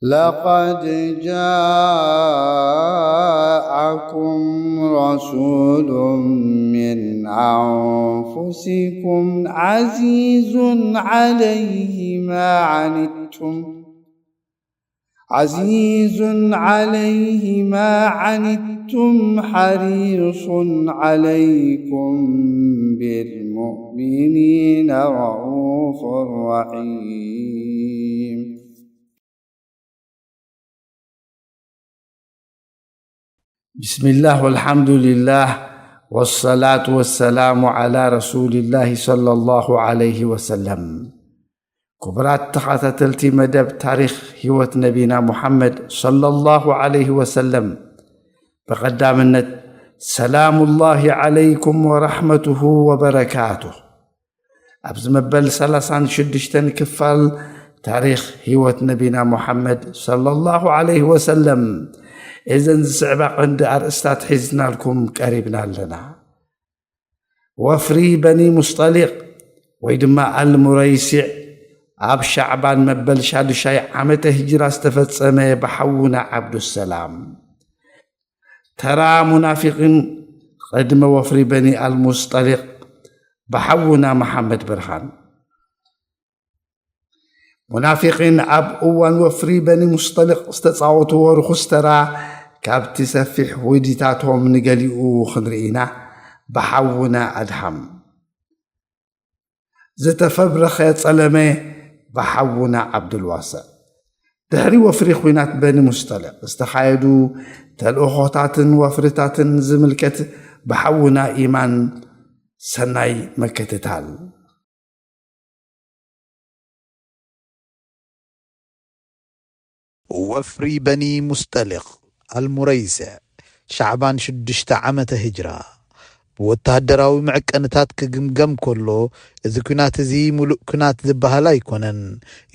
لقد جاءكم رسول من أنفسكم عزيز عليه ما عنتم، عزيز عليه ما عنتم، حريص عليكم بالمؤمنين رءوف رحيم. بسم الله والحمد لله والصلاة والسلام على رسول الله صلى الله عليه وسلم. ክቡራት ተኸታተልቲ መደብ ታሪኽ ህይወት ነቢና ሙሓመድ ሰለላሁ ዐለይሂ ወሰለም፣ ብቐዳምነት ሰላሙላሂ ዐለይኩም ወረሕመቱሁ ወበረካቱሁ። ኣብዚ መበል ሰላሳን ሽዱሽተን ክፋል ታሪኽ ህይወት ነቢና ሙሓመድ ሰለላሁ ዐለይሂ ወሰለም፣ እዘን ዝስዕባ ቀንዲ ኣርእስታት ሒዝናልኩም ቀሪብና ኣለና። ወፍሪ በኒ ሙስጠሊቕ ወይ ድማ ኣልሙረይሲዕ፣ ኣብ ሻዕባን መበል ሻዱሻይ ዓመተ ሂጅራ ዝተፈጸመ ብሓውና ዓብዱሰላም። ተራ ሙናፊቂን ቅድመ ወፍሪ በኒ ኣልሙስጠሊቕ ብሓውና መሓመድ ብርሃን። ሙናፊቂን ኣብ እዋን ወፍሪ በኒ ሙስጠሊቕ ዝተጻወትዎ ርኹስ ተራ፣ ካብቲ ሰፊሕ ውዲታቶም ንገሊኡ ክንርኢ ኢና። ብሓውና ኣድሃም። ዝተፈብረኸ ጸለመ ብሓውና ዓብዱልዋስዕ። ድሕሪ ወፍሪ ኹናት በኒ ሙስጠሊቕ ዝተኻየዱ ተልእኾታትን ወፍርታትን ዝምልከት ብሓውና ኢማን ሰናይ ምክትታል። ወፍሪ በኒ ሙስጠሊቕ ኣልሙረይስዕ፣ ሻዕባን ሽዱሽተ ዓመተ ሂጅራ። ብወተሃደራዊ መዐቀንታት ክግምገም ከሎ፣ እዚ ኲናት እዚ ምሉእ ኲናት ዝበሃል ኣይኮነን።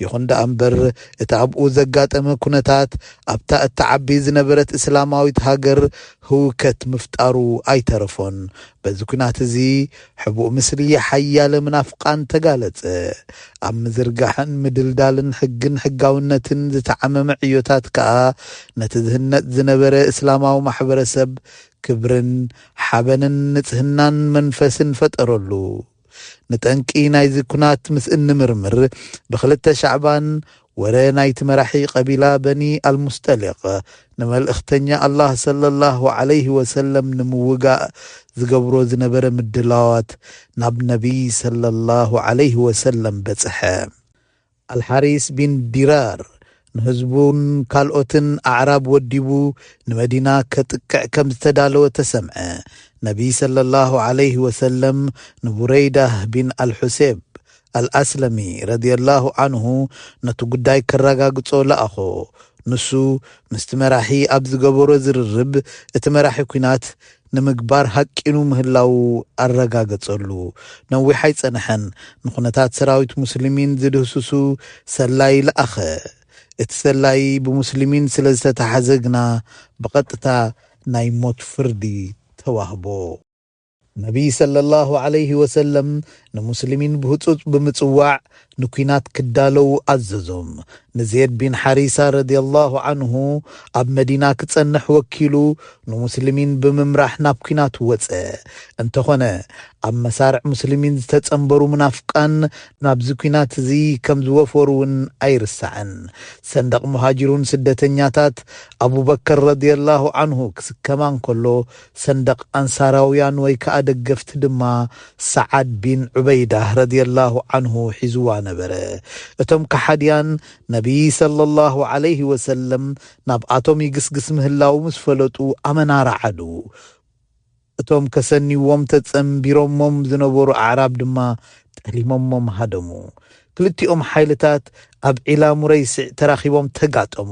ይኹን ደኣ እምበር፣ እቲ ኣብኡ ዘጋጠመ ኩነታት ኣብታ እትዓቢ ዝነበረት እስላማዊት ሃገር ህውከት ምፍጣሩ ኣይተረፎን። በዚ ኲናት እዚ ሕቡእ ምስሊ ሓያለ ምናፍቃን ተጋለጸ። ኣብ ምዝርጋሕን ምድልዳልን ሕግን ሕጋውነትን ዝተዓመመ ዕዮታት ከኣ ነቲ ዝህነጽ ዝነበረ እስላማዊ ማሕበረሰብ ክብርን ሓበንን ንጽህናን መንፈስን ፈጠረሉ። ንጠንቂ ናይዚ ኩናት ምስ እንምርምር፣ ብኽልተ ሻዕባን ወረ ናይቲ መራሒ ቀቢላ በኒ ኣልሙስጠሊቕ ንመልእኽተኛ ኣላህ ሰለላሁ ዐለይሂ ወሰለም ንምውጋእ ዝገብሮ ዝነበረ ምድላዋት ናብ ነቢይ ሰለላሁ ዐለይሂ ወሰለም በጽሐ። ኣልሓሪስ ቢን ዲራር ንህዝቡን ካልኦትን ኣዕራብ ወዲቡ ንመዲና ከጥቅዕ ከም ዝተዳለወ ተሰምዐ። ነቢይ ሰለላሁ ዐለይሂ ወሰለም ንቡረይዳህ ቢን ኣልሑሴብ ኣልኣስለሚ ረዲየላሁ ዐንሁ ነቲ ጉዳይ ከረጋግጾ ለኣኾ። ንሱ ምስቲ መራሒ ኣብ ዝገበሮ ዝርርብ፣ እቲ መራሒ ኲናት ንምግባር ሃቂኑ ምህላዉ ኣረጋገጸሉ። ነዊሕ ኣይጸንሐን፣ ንኹነታት ሰራዊት ሙስሊሚን ዝድህስሱ ሰላይ ለኣኸ። እቲ ሰላይ ብሙስሊሚን ስለ ዝተታሕዘ ግና፣ ብቐጥታ ናይ ሞት ፍርዲ ተዋህቦ። ነቢይ ሰለላሁ ዐለይሂ ወሰለም ንሙስሊሚን ብህጹጽ ብምጽዋዕ ንኲናት ክዳለዉ ኣዘዞም። ንዜድ ቢን ሓሪሳ ረዲየላሁ ዐንሁ ኣብ መዲና ክጸንሕ ወኪሉ ንሙስሊሚን ብምምራሕ ናብ ኲናት ወጸ። እንተኾነ፣ ኣብ መሳርዕ ሙስሊሚን ዝተጸንበሩ ሙናፍቃን ናብዚ ኲናት እዚ ከም ዝወፈሩ እውን ኣይርሳዕን። ሰንደቕ ሙሃጅሩን ስደተኛታት ኣቡበከር ረዲየላሁ ዐንሁ ክስከማ እንከሎ፣ ሰንደቕ ኣንሳራውያን ወይ ከኣ ደገፍቲ ድማ ሰዓድ ቢን ዑበይዳ ረዲየላሁ ዐንሁ ሒዝዋ ነበረ። እቶም ከሓድያን ነቢይ ሰለላሁ ዐለይሂ ወሰለም ናብኣቶም ይግስግስ ምህላዉ ምስ ፈለጡ ኣመና ረዓዱ። እቶም ከሰንይዎም ተጸንቢሮሞም ዝነበሩ ኣዕራብ ድማ ጠሊሞሞም ሃደሙ። ክልቲኦም ሓይልታት ኣብ ዒላ ሙረይስዕ ተራኺቦም ተጋጠሙ።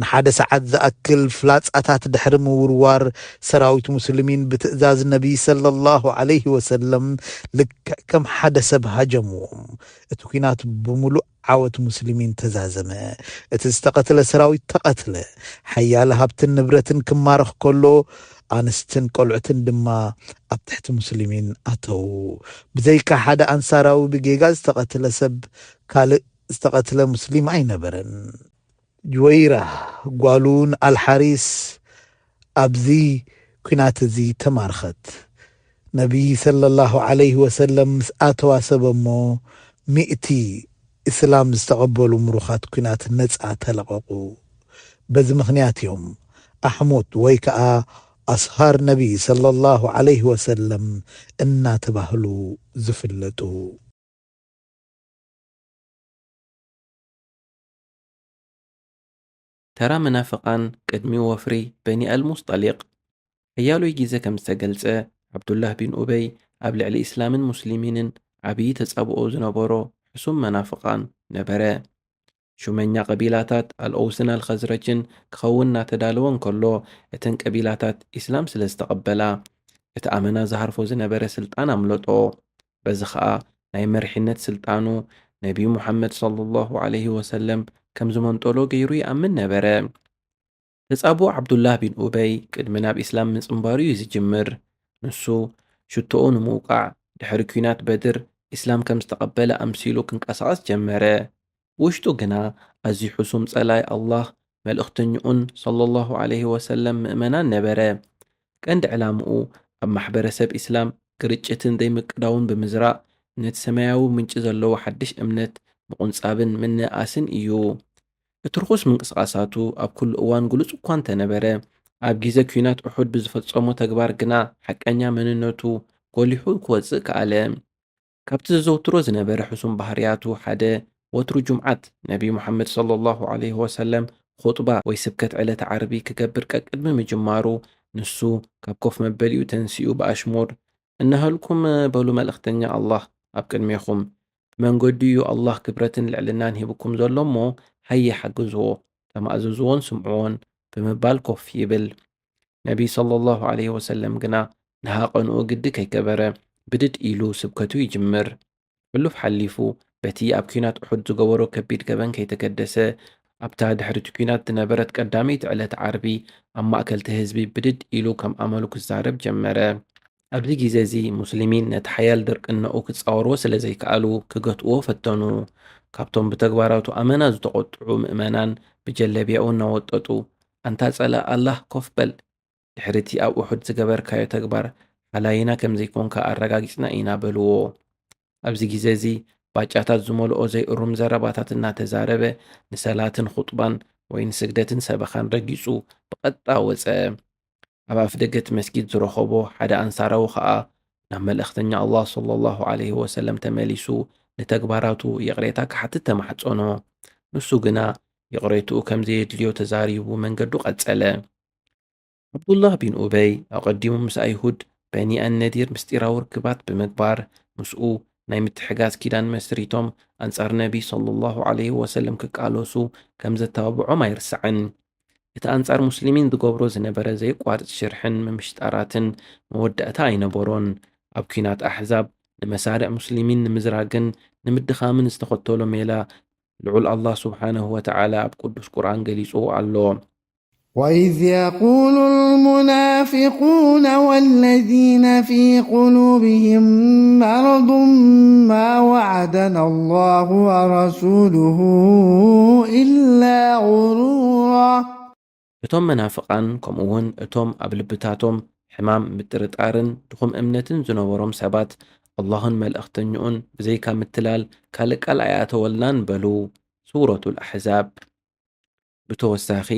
ንሓደ ሰዓት ዝኣክል ፍላጻታት ድሕሪ ምውርዋር፣ ሰራዊት ሙስሊሚን ብትእዛዝ ነቢይ ሰለላሁ ዐለይሂ ወሰለም ልክዕ ከም ሓደ ሰብ ሃጀምዎም። እቲ ኲናት ብምሉእ ዓወት ሙስሊሚን ተዛዘመ። እቲ ዝተቐትለ ሰራዊት ተቐትለ። ሓያለ ሃብትን ንብረትን ክማረኽ ከሎ፣ ኣንስትን ቆልዑትን ድማ ኣብ ትሕቲ ሙስሊሚን ኣተዉ። ብዘይካ ሓደ ኣንሳራዊ ብጌጋ ዝተቐትለ ሰብ፣ ካልእ ዝተቐትለ ሙስሊም ኣይነበረን። ጅወይራ ጓሉን ኣልሓሪስ ኣብዚ ኲናት እዚ ተማርኸት። ነቢይ ሰለላሁ ዐለይሂ ወሰለም ምስ ኣተዋ ሰብ እሞ ሚእቲ እስላም ዝተቐበሉ ምሩኻት ኲናት ነጻ ተለቐቑ። በዚ ምኽንያት እዮም ኣሕሙድ ወይ ከኣ ኣስሃር ነቢይ ሰለላሁ ዐለይሂ ወሰለም እናተባህሉ ዝፍለጡ። ተራ መናፍቓን ቅድሚ ወፍሪ በኒ ኣልሙስጠሊቕ ሓያሎይ ግዜ ከም ዝተገልጸ፣ ዓብዱላህ ቢን ኡበይ ኣብ ልዕሊ ኢስላምን ሙስሊሚንን ዓብዪ ተጻብኦ ዝነበሮ ሕሱም መናፍቓን ነበረ። ሹመኛ ቀቢላታት ኣልኦውስን ኣልኸዝረጅን ክኸውን እናተዳለወ እንከሎ፣ እተን ቀቢላታት ኢስላም ስለ ዝተቐበላ፣ እቲ ኣመና ዝሃርፎ ዝነበረ ስልጣን ኣምለጦ። በዚ ኸኣ ናይ መሪሕነት ስልጣኑ ነቢዩ ሙሓመድ ሰለላሁ ዐለይሂ ወሰለም ከም ዝመንጠሎ ገይሩ ይኣምን ነበረ። ተጻብኦ ዓብዱላህ ቢን ኡበይ ቅድሚ ናብ ኢስላም ምጽንባሩ እዩ ዝጅምር። ንሱ ሽቶኡ ንምውቃዕ ድሕሪ ኲናት በድር ኢስላም ከም ዝተቐበለ ኣምሲሉ ክንቀሳቐስ ጀመረ። ውሽጡ ግና ኣዝዩ ሕሱም ጸላይ ኣላህ መልእኽተኛኡን ሰለላሁ ዐለይሂ ወሰለም ምእመናን ነበረ። ቀንዲ ዕላምኡ ኣብ ማሕበረሰብ ኢስላም ግርጭትን ዘይምቅዳውን ብምዝራእ ነቲ ሰማያዊ ምንጪ ዘለዎ ሓድሽ እምነት ምቑንጻብን ምንእኣስን እዩ። እቲ ርኹስ ምንቅስቓሳቱ ኣብ ኩሉ እዋን ግሉጽ እኳ እንተነበረ፣ ኣብ ግዜ ኲናት ኡሑድ ብዝፈጸሞ ተግባር ግና ሓቀኛ መንነቱ ጎሊሑ ክወጽእ ከኣለ። ካብቲ ዘዘውትሮ ዝነበረ ሕሱም ባህርያቱ ሓደ፣ ወትሩ ጁምዓት ነቢ ሙሓመድ ሰለላሁ ዐለይሂ ወሰለም ኹጥባ ወይ ስብከት ዕለተ ዓርቢ ክገብር ቀቅድሚ ምጅማሩ፣ ንሱ ካብ ኮፍ መበሊኡ ተንሲኡ ብኣሽሙር፣ እነሀልኩም በሉ መልእኽተኛ ኣላህ ኣብ ቅድሜኹም፣ ብመንገዱ እዩ ኣላህ ክብረትን ልዕልናን ሂብኩም ዘሎ እሞ ሃየ ሓግዝዎ፣ ተማእዘዝዎን ስምዕዎን ብምባል ኮፍ ይብል። ነቢ ሰለላሁ ዐለይሂ ወሰለም ግና ንሃቐንኡ ግዲ ከይገበረ ብድድ ኢሉ ስብከቱ ይጅምር። ሕሉፍ ሓሊፉ በቲ ኣብ ኲናት ኡሑድ ዝገበሮ ከቢድ ገበን ከይተገደሰ፣ ኣብታ ድሕሪ እቲ ኲናት ዝነበረት ቀዳመይቲ ዕለት ዓርቢ ኣብ ማእከል እቲ ህዝቢ ብድድ ኢሉ ከም ኣመሉ ክዛረብ ጀመረ። ኣብዚ ግዜ እዚ ሙስሊሚን ነቲ ሓያል ድርቅነኡ ክጻወርዎ ስለ ዘይከኣሉ ክገትእዎ ፈተኑ። ካብቶም ብተግባራቱ ኣመና ዝተቖጥዑ ምእመናን ብጀለብያኡ እናወጠጡ ኣንታ ጸላእ ኣላህ ኮፍ በል፣ ድሕሪ እቲ ኣብ ኡሑድ ዝገበርካዮ ተግባር ሓላይና ከም ዘይኮንካ ኣረጋጊጽና ኢና በልዎ። ኣብዚ ግዜ እዚ ባጫታት ዝመልኦ ዘይእሩም ዘረባታት እናተዛረበ ንሰላትን ኹጥባን ወይ ንስግደትን ሰበኻን ረጊጹ ብቐጥታ ወጸ። ኣብ ኣፍደገ እቲ መስጊድ ዝረኸቦ ሓደ ኣንሳራዊ ኸኣ ናብ መልእኽተኛ ኣላህ ሰለላሁ ዐለይሂ ወሰለም ተመሊሱ ንተግባራቱ ይቕሬታ ክሓትት ተማሕጸኖ። ንሱ ግና ይቕሬትኡ ከም ዘየድልዮ ተዛሪቡ መንገዱ ቀጸለ። ዓብዱላህ ቢን ኡበይ ኣቐዲሙ ምስ ኣይሁድ በኒ ኣነዲር ምስጢራዊ ርክባት ብምግባር ምስኡ ናይ ምትሕጋዝ ኪዳን መስሪቶም ኣንጻር ነቢ ሰለላሁ ዐለይሂ ወሰለም ክቃለሱ ከም ዘተባብዖም ኣይርሳዕን። እቲ ኣንጻር ሙስሊሚን ዝገብሮ ዝነበረ ዘየቋርጽ ሽርሕን ምምሽጣራትን መወዳእታ ኣይነበሮን። ኣብ ኲናት ኣሕዛብ ንመሳርዕ ሙስሊሚን ንምዝራግን ንምድኻምን ዝተኸተሎ ሜላ ልዑል ኣላህ ስብሓነሁ ወተዓላ ኣብ ቅዱስ ቁርኣን ገሊጽዎ ኣሎ። وإذ يقول المنافقون والذين في قلوبهم مرض ما وعدنا الله ورسوله إلا غرورا. እቶም መናፍቓን ከምኡ እውን እቶም ኣብ ልብታቶም ሕማም ምጥርጣርን ድኹም እምነትን ዝነበሮም ሰባት ኣላህን መልእኽተኛኡን ብዘይካ ምትላል ካልእ ቃል ኣይኣተወልናን በሉ። ሱረቱል ኣሕዛብ። ብተወሳኺ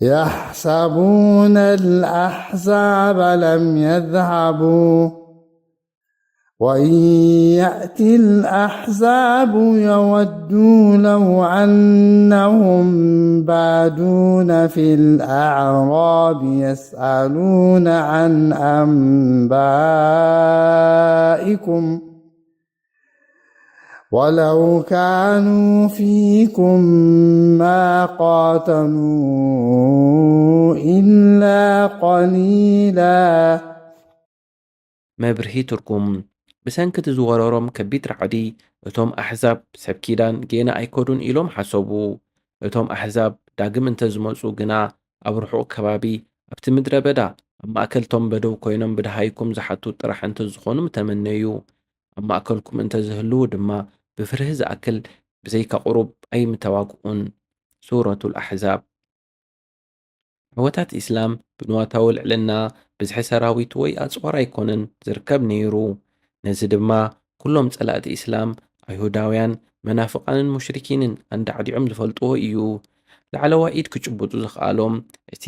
يحسبون الأحزاب لم يذهبوا وإن يأت الأحزاب يودوا لو أنهم بادون في الأعراب يسألون عن أنبائكم ولو كانوا فيكم ما قاتلوا إلا قليلا. መብርሂ ትርጉም። ብሰንኪ እቲ ዝወረሮም ከቢድ ራዕዲ፣ እቶም ኣሕዛብ ሰብ ኪዳን ጌና ኣይከዱን ኢሎም ሓሰቡ። እቶም ኣሕዛብ ዳግም እንተዝመጹ ግና ኣብ ርሑቕ ከባቢ ኣብቲ ምድረ በዳ ኣብ ማእከል ቶም በደው ኮይኖም ብደሃይኩም ዝሓቱ ጥራሕ እንተዝኾኑ ምተመነዩ። ኣብ ማእከልኩም እንተዝህልዉ ድማ ብፍርሂ ዝኣክል ብዘይካ ቁሩብ ኣይምተዋግኡን። ሱረቱል ኣሕዛብ። ዓወታት ኢስላም ብንዋታዊ ልዕልና፣ ብዝሒ ሰራዊት ወይ ኣጽዋር ኣይኮነን ዝርከብ ነይሩ። ነዚ ድማ ኩሎም ጸላእቲ ኢስላም፣ ኣይሁዳውያን፣ መናፍቓንን ሙሽሪኪንን ኣንዳዕዲዖም ዝፈልጥዎ እዩ። ላዕለዋይ ኢድ ክጭብጡ ዝኸኣሎም፣ እቲ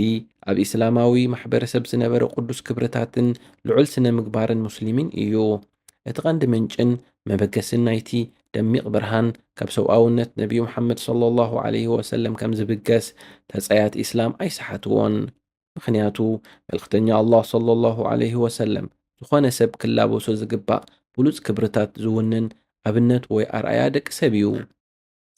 ኣብ ኢስላማዊ ማሕበረሰብ ዝነበረ ቅዱስ ክብርታትን ልዑል ስነ ምግባርን ሙስሊሚን እዩ። እቲ ቀንዲ ምንጭን መበገስን ናይቲ ደሚቕ ብርሃን፣ ካብ ሰብኣውነት ነቢዩ መሓመድ ሰለላሁ ዐለይሂ ወሰለም ከም ዝብገስ ተጻያት ኢስላም ኣይሰሓትዎን። ምኽንያቱ፣ መልእኽተኛ ኣላህ ሰለላሁ ዐለይሂ ወሰለም ዝኾነ ሰብ ክላበሶ ዝግባእ ብሉጽ ክብርታት ዝውንን ኣብነት ወይ ኣርኣያ ደቂ ሰብ እዩ።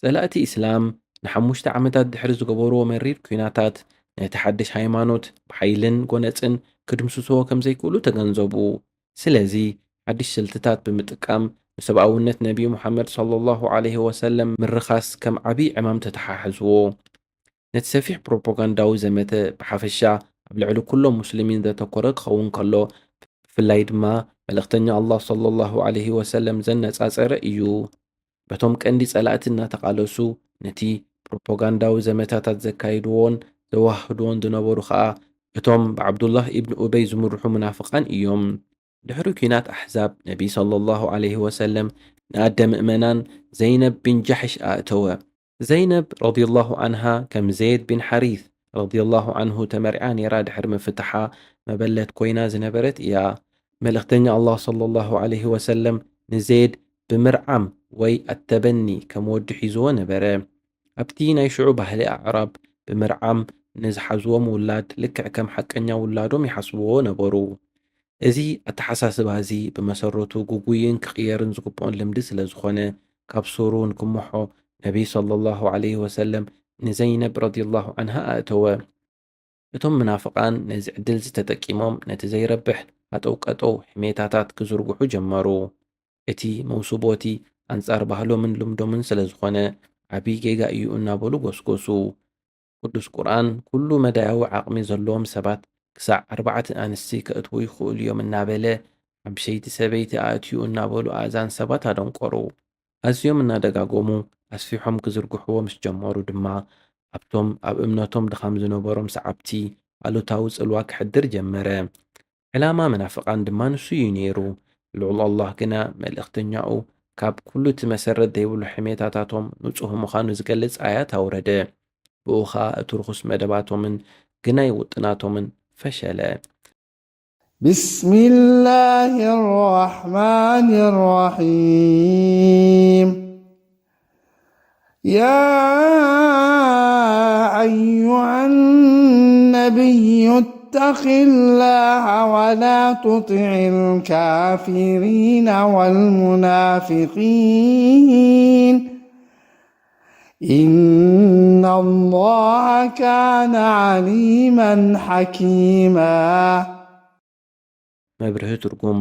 ጸላእቲ ኢስላም ንሓሙሽተ ዓመታት ድሕሪ ዝገበርዎ መሪር ኲናታት፣ ነቲ ሓድሽ ሃይማኖት ብሓይልን ጎነጽን ክድምስስዎ ከም ዘይክእሉ ተገንዘቡ። ስለዚ፣ ሓድሽ ስልትታት ብምጥቃም፣ ንሰብኣውነት ነቢዩ ሙሓመድ ሰለላሁ ዐለይሂ ወሰለም ምርኻስ ከም ዓብዪ ዕማም ተተሓሕዝዎ። ነቲ ሰፊሕ ፕሮፓጋንዳዊ ዘመተ ብሓፈሻ ኣብ ልዕሊ ኩሎም ሙስሊሚን ዘተኮረ ክኸውን ከሎ፣ ብፍላይ ድማ መልእኽተኛ ኣላህ ሰለላሁ ዐለይሂ ወሰለም ዘነጻጸረ እዩ። በቶም ቀንዲ ጸላእቲ እናተቓለሱ ነቲ ፕሮፓጋንዳዊ ዘመታታት ዘካይድዎን ዘወሃህድዎን ዝነበሩ ኸኣ፣ እቶም ብዓብዱላህ ኢብን ኡበይ ዝምርሑ ሙናፍቓን እዮም። ድሕሪ ኲናት ኣሕዛብ፣ ነቢ ሰለላሁ ዐለይሂ ወሰለም ንኣደ ምእመናን ዘይነብ ቢን ጃሕሽ ኣእተወ። ዘይነብ ረዲየላሁ ዐንሃ ከም ዘይድ ቢን ሓሪስ ረዲየላሁ ዐንሁ ተመርዓ ነይራ ድሕሪ ምፍታሓ፣ መበለት ኮይና ዝነበረት እያ። መልእኽተኛ ኣላህ ሰለላሁ ዐለይሂ ወሰለም ንዘይድ ብምርዓም ወይ ኣተበኒ ከም ወዲ ሒዝዎ ነበረ። ኣብቲ ናይ ሽዑ ባህሊ ኣዕራብ፣ ብምርዓም ንዝሓዝዎም ውላድ ልክዕ ከም ሓቀኛ ውላዶም ይሓስብዎ ነበሩ። እዚ ኣተሓሳስባ እዚ ብመሰረቱ ግጉይን ክቕየርን ዝግብኦን ልምዲ ስለ ዝኾነ፣ ካብ ሱሩ ንክምሖ ነቢ ሰለላሁ ዐለይሂ ወሰለም ንዘይነብ ረዲየላሁ ዐንሃ ኣእተወ። እቶም መናፍቓን ነዚ ዕድል እዚ ተጠቂሞም ነቲ ዘይረብሕ ሃጠው ቀጠው ሕሜታታት ክዝርግሑ ጀመሩ። እቲ መውስቦ እቲ ኣንጻር ባህሎምን ልምዶምን ስለ ዝኾነ፣ ዓቢ ጌጋ እዩ እናበሉ ጎስጎሱ። ቅዱስ ቁርኣን፣ ኩሉ መዳያዊ ዓቕሚ ዘለዎም ሰባት ክሳዕ ኣርባዕተ ኣንስቲ ከእትዉ ይኽእሉ እዮም እናበለ፣ ሓምሸይቲ ሰበይቲ ኣእትዩ እናበሉ ኣእዛን ሰባት ኣደንቆሩ። ኣዝዮም እናደጋገሙ ኣስፊሖም ክዝርግሕዎ ምስ ጀመሩ ድማ፣ ኣብቶም ኣብ እምነቶም ድኻም ዝነበሮም ሰዓብቲ ኣሉታዊ ጽልዋ ከሕድር ጀመረ። ዕላማ መናፍቓን ድማ ንሱ እዩ ነይሩ። ልዑል ኣላህ ግና መልእኽተኛኡ ካብ ኩሉ እቲ መሰረት ዘይብሉ ሕሜታታቶም ንጹህ ምዃኑ ዝገልጽ ኣያት ኣውረደ። ብኡ ኸኣ እቲ ርኹስ መደባቶምን ግናይ ውጥናቶምን ፈሸለ። بسم الله الرحمن الرحيم. يا أيها النبي اتق الله ولا تطع الكافرين والمنافقين إن الله كان عليما حكيما. መብርሂ ትርጉም።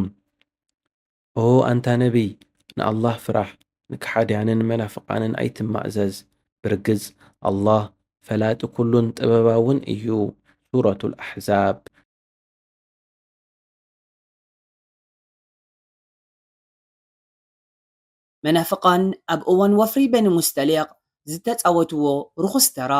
ኦ ኣንታ ነቢይ፣ ንኣላህ ፍራሕ፣ ንከሓድያንን መናፍቓንን ኣይትማእዘዝ። ብርግጽ ኣላህ ፈላጢ ኩሉን ጥበባውን እዩ። ሱረቱል ኣሕዛብ። መናፍቓን ኣብ እዋን ወፍሪ በኒ ሙስተሊቕ ዝተጻወትዎ ርኹስ ተራ።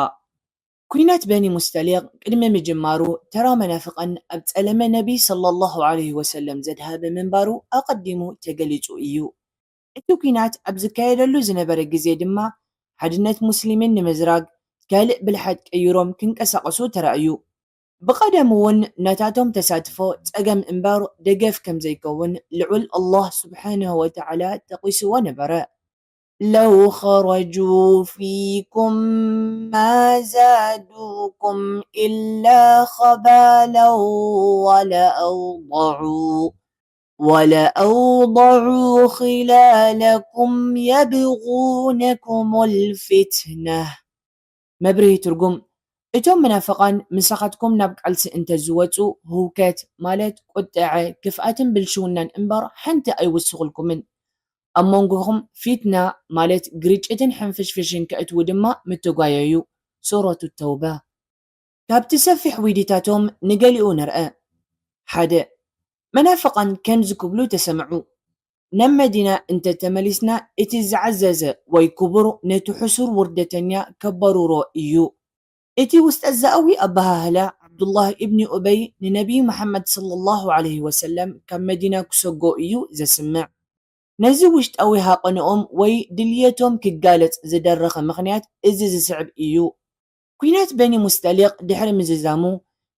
ኲናት በኒ ሙስተሊቕ ቅድሚ ምጅማሩ፣ ተራ መናፍቓን ኣብ ጸለመ ነቢ ሰለላሁ ዐለይሂ ወሰለም ዘድሃበ ምንባሩ ኣቐዲሙ ተገሊጹ እዩ። እቲ ኲናት ኣብ ዝካየደሉ ዝነበረ ግዜ ድማ፣ ሓድነት ሙስሊሚን ንምዝራግ ካልእ ብልሓት ቀይሮም ክንቀሳቐሱ ተራእዩ። ብቐደም እውን ናታቶም ተሳትፎ ጸገም እምበር ደገፍ ከም ዘይከውን ልዑል ኣላህ ስብሓነሁ ወተዓላ ጠቒስዎ ነበረ። لو خرجوا فيكم ما زادوكم إلا خبالا ولأوضعوا ولأوضعوا خلالكم يبغونكم الفتنة. መብርሂ ትርጉም። እቶም መናፍቓን ምሳኻትኩም ናብ ቃልሲ እንተዝወጹ፣ ህውከት ማለት ቁጥዐ፣ ክፍኣትን ብልሽውናን እምበር ሓንቲ ኣይውስኹልኩምን። ኣብ መንጎኹም ፊትና ማለት ግርጭትን ሕንፍሽፍሽን ከእትዉ ድማ ምትጓየዩ። ሱረቱ ተውባ። ካብቲ ሰፊሕ ዊዲታቶም ንገሊኡ ንርአ። ሓደ፣ መናፍቓን ከምዚ ክብሉ ተሰምዑ፣ ናብ መዲና እንተተመሊስና፣ እቲ ዝዓዘዘ ወይ ክቡር ነቲ ሕሱር ውርደተኛ ከባርሮ እዩ። እቲ ውስጠ-ዛእዊ ኣበሃህላ፣ ዓብዱላህ ኢብኒ ኡበይ ንነቢይ መሓመድ ሰለላሁ ዐለይሂ ወሰለም ካብ መዲና ክሰጎ እዩ ዘስምዕ። ነዚ ውሽጣዊ ሃቐንኦም ወይ ድልየቶም ክጋለጽ ዝደረኸ ምኽንያት እዚ ዝስዕብ እዩ። ኲናት በኒ ሙስጠሊቕ ድሕሪ ምዝዛሙ፣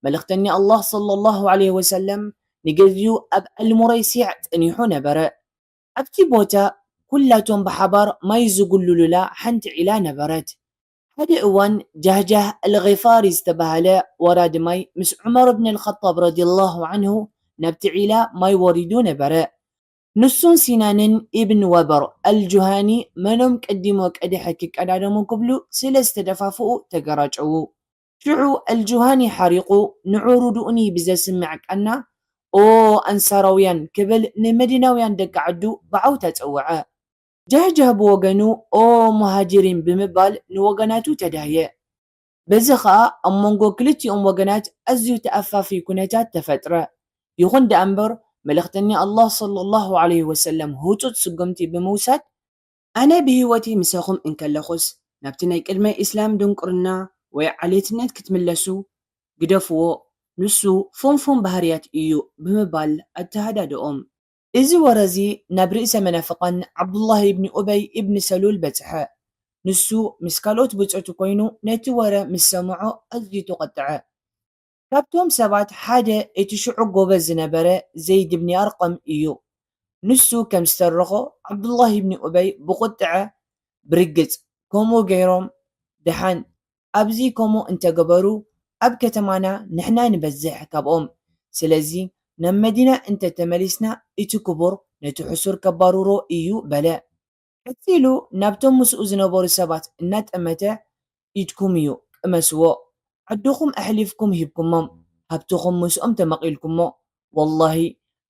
መልእኽተኛ ኣላህ ሰለላሁ ዐለይሂ ወሰለም ንገዚኡ ኣብ ኣልሙረይሲዕ ጸኒሑ ነበረ። ኣብቲ ቦታ ኩላቶም ብሓባር ማይ ዝጉልሉላ ሓንቲ ዒላ ነበረት። ሓደ እዋን ጃህጃህ ኣልጊፋሪ ዝተባህለ ወራዲ ማይ ምስ ዑመር ብን ኣልኸጣብ ረዲየላሁ ዐንሁ ናብቲ ዒላ ማይ ወሪዱ ነበረ። ንሱን ሲናንን ኢብን ወበር ኣልጁሃኒ መኖም ቀዲሞ ቀድሐ ክቀዳደሙ ክብሉ ስለ ዝተደፋፍኡ ተገራጨዉ። ሽዑ ኣልጁሃኒ ሓሪቑ ንዑ ርድኡኒ ብዘስምዕ ቃና፣ "ኦ ኣንሳራውያን" ክብል ንመዲናውያን ደቂ ዓዱ ብዓውታ ጸውዐ። ጃህጃህ ብወገኑ "ኦ ሙሃጅሪን" ብምባል ንወገናቱ ተዳህየ። በዚ ኸኣ ኣብ መንጎ ክልቲኦም ወገናት ኣዝዩ ተኣፋፊ ኩነታት ተፈጥረ። ይኹን ደኣ እምበር፣ መልእኽተኛ ኣላህ ሰለላሁ ዐለይሂ ወሰለም ህጹጽ ስጉምቲ ብምውሳድ፣ "ኣነ ብህይወተይ ምሳኹም እንከለኹስ፣ ናብቲ ናይ ቅድመ ኢስላም ድንቁርና ወይ ዓሌትነት ክትምለሱ ግደፍዎ፣ ንሱ ፉንፉን ባህርያት እዩ" ብምባል ኣተሃዳደኦም። እዚ ወረ እዚ ናብ ርእሰ መናፍቓን ዓብዱላህ ኢብኒ ኡበይ ኢብኒ ሰሉል በጽሐ። ንሱ ምስ ካልኦት ብጾቱ ኮይኑ ነቲ ወረ ምስ ሰምዖ ኣዝዩ ተቖጥዐ። ካብቶም ሰባት ሓደ እቲ ሽዑ ጎበዝ ዝነበረ ዘይድ ብኒ ኣርቀም እዩ። ንሱ ከም ዝተረኾ ዓብዱላህ ኢብኒ ኡበይ ብቑጥዐ፣ "ብርግጽ ከምኡ ገይሮም፣ ደሓን ኣብዚ ከምኡ እንተገበሩ ኣብ ከተማና ንሕና ንበዝሕ ካብኦም። ስለዚ ናብ መዲና እንተተመሊስና እቲ ክቡር ነቲ ሕሱር ከባርሮ እዩ" በለ። ቀጺሉ ናብቶም ምስኡ ዝነበሩ ሰባት እናጠመተ፣ "ኢድኩም እዩ፣ ቅመስዎ። ዓድኹም ኣሕሊፍኩም ሂብኩሞም፣ ሃብትኹም ምስኦም ተመቒልኩሞ። ወላሂ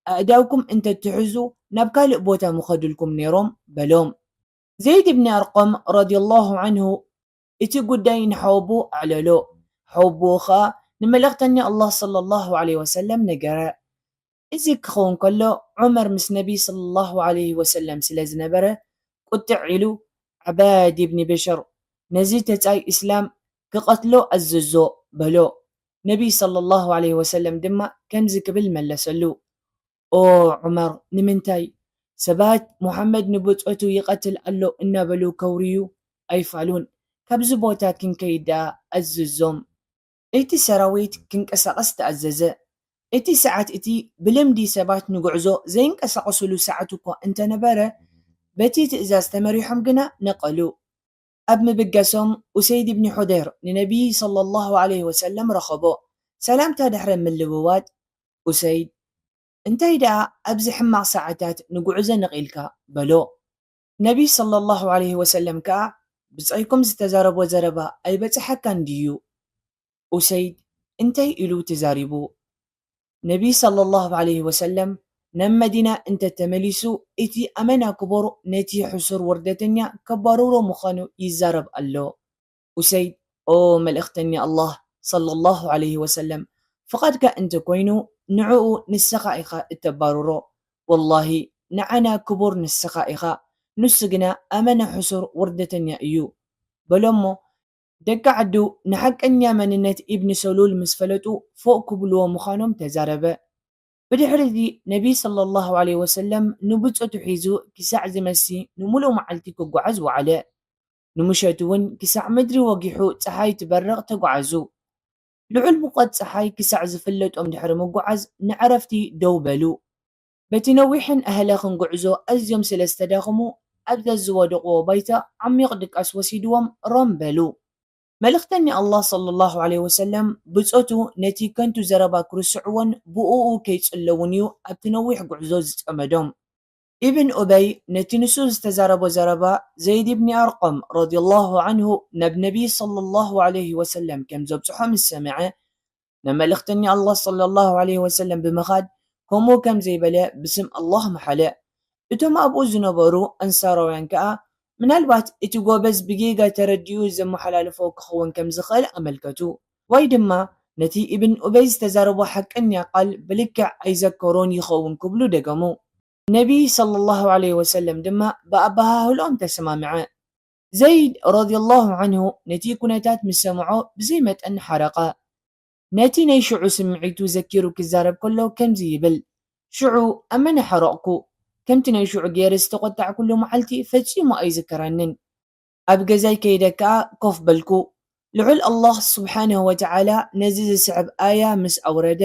ኣእዳውኩም እንተትሕዙ ናብ ካልእ ቦታ ምኸዱልኩም ነይሮም" በሎም። ዘይድ ብኒ ኣርቀም ረዲየላሁ ዐንሁ እቲ ጉዳይ ንሓወቦኡ ኣዕለሎ። ሓወቦኡ ኸኣ ንመልእኽተኛ ኣላህ ሰለላሁ ዐለይሂ ወሰለም ነገረ። እዚ ክኸውን ከሎ፣ ዑመር ምስ ነቢ ሰለላሁ ዐለይሂ ወሰለም ስለ ዝነበረ፣ ቁጥዕ ኢሉ፣ "ዓባድ ኢብኒ በሸር፣ ነዚ ተጻይ እስላም ክቐትሎ ኣዘዞ" በሎ። ነቢ ሰለላሁ ዐለይሂ ወሰለም ድማ ከምዚ ክብል መለሰሉ፣ "ኦ ዑመር፣ ንምንታይ ሰባት ሙሓመድ ንብጾቱ ይቐትል ኣሎ እናበሉ ከውርዩ ኣይፋሉን? ካብዚ ቦታ ክንከይድ ደኣ ኣዝዞም።" እቲ ሰራዊት ክንቀሳቐስ ተኣዘዘ። እቲ ሰዓት እቲ ብልምዲ ሰባት ንጉዕዞ ዘይንቀሳቐስሉ ሰዓት እኳ እንተነበረ፣ በቲ ትእዛዝ ተመሪሖም ግና ነቐሉ። ኣብ ምብጋሶም ኡሰይድ ብኒ ሑደይር ንነቢይ ሰለላሁ ዐለይሂ ወሰለም ረኸቦ። ሰላምታ ድሕሪ ምልውዋጥ፣ ኡሰይድ፣ "እንታይ ደኣ ኣብዚ ሕማቕ ሰዓታት ንጉዕዞ ነቒልካ?" በሎ። ነቢ ሰለላሁ ዐለይሂ ወሰለም ከኣ፣ "ብጻይኩም ዝተዛረቦ ዘረባ ኣይበጽሓካን ድዩ?" ኡሰይድ እንታይ ኢሉ ተዛሪቡ? ነቢ ሰለላሁ ዐለይሂ ወሰለም ናብ መዲና እንተተመሊሱ፣ እቲ ኣመና ክቡር ነቲ ሕሱር ውርደተኛ ከባርሮ ምዃኑ ይዛረብ ኣሎ። ኡሰይድ፣ "ኦ መልእኽተኛ ኣላህ ሰለላሁ ዐለይሂ ወሰለም፣ ፍቓድካ እንተኮይኑ ንዕኡ ንስኻ ኢኻ እተባርሮ። ወላሂ ንዓና ክቡር ንስኻ ኢኻ፣ ንሱ ግና ኣመና ሕሱር ውርደተኛ እዩ" በሎሞ። ደቂ ዓዱ ንሓቀኛ መንነት ኢብኒ ሰሉል ምስ ፈለጡ ፎእ ክብልዎ ምዃኖም ተዛረበ። ብድሕሪ እዚ ነቢ ሰለላሁ ዐለይሂ ወሰለም ንብጾቱ ሒዙ ክሳዕ ዝመሲ ንምሉእ መዓልቲ ክጓዓዝ ወዓለ። ንምሸት እውን ክሳዕ ምድሪ ወጊሑ ጸሓይ ትበርቕ ተጓዓዙ። ልዑል ሙቐት ጸሓይ ክሳዕ ዝፍለጦም ድሕሪ ምጉዓዝ ንዕረፍቲ ደው በሉ። በቲ ነዊሕን ኣህለኽን ጉዕዞ ኣዝዮም ስለ ዝተዳኸሙ ኣብ ዘዝወደቕዎ ባይታ ዓሚቕ ድቃስ ወሲድዎም ሮም በሉ። መልእኽተኛ ኣላህ ሰለላሁ ዐለይሂ ወሰለም ብጾቱ ነቲ ከንቱ ዘረባ ክርስዕዎን ብእኡ ከይጽለዉን እዩ ኣብቲ ነዊሕ ጉዕዞ ዝጸመዶም። ኢብን ኡበይ ነቲ ንሱ ዝተዛረቦ ዘረባ ዘይድ ብኒ ኣርቀም ረዲየላሁ ዐንሁ ናብ ነቢይ ሰለላሁ ዐለይሂ ወሰለም ከም ዘብጽሖ ምስ ሰምዐ፣ ናብ መልእኽተኛ ኣላህ ሰለላሁ ዐለይሂ ወሰለም ብምኻድ ከምኡ ከም ዘይበለ ብስም ኣላህ መሓለ። እቶም ኣብኡ ዝነበሩ ኣንሳራውያን ከኣ፣ "ምናልባት እቲ ጎበዝ ብጌጋ ተረዲኡ ዘመሓላልፎ ክኸውን ከም ዝኽእል ኣመልከቱ፣ ወይ ድማ ነቲ ኢብን ኡበይ ዝተዛረቦ ሓቀኛ ቃል ብልክዕ ኣይዘከሮን ይኸውን" ክብሉ ደገሙ። ነቢ ሰለላሁ ዐለይሂ ወሰለም ድማ ብኣበሃህልኦም ተሰማምዐ። ዘይድ ረዲየላሁ ዐንሁ ነቲ ኩነታት ምስ ሰምዖ ብዘይ መጠን ሓረቐ። ነቲ ናይ ሽዑ ስምዒቱ ዘኪሩ ክዛረብ ከሎ ከምዚ ይብል፣ ሽዑ ኣብ መን ሓረቕኩ? ከምቲ ናይ ሽዑ ገይረ ዝተቖጣዕኩሉ መዓልቲ ፈጺሙ ኣይዝከረንን። ኣብ ገዛይ ከይደ ከኣ ኮፍ በልኩ። ልዑል ኣላህ ስብሓነሁ ወተዓላ ነዚ ዝስዕብ ኣያ ምስ ኣውረደ፣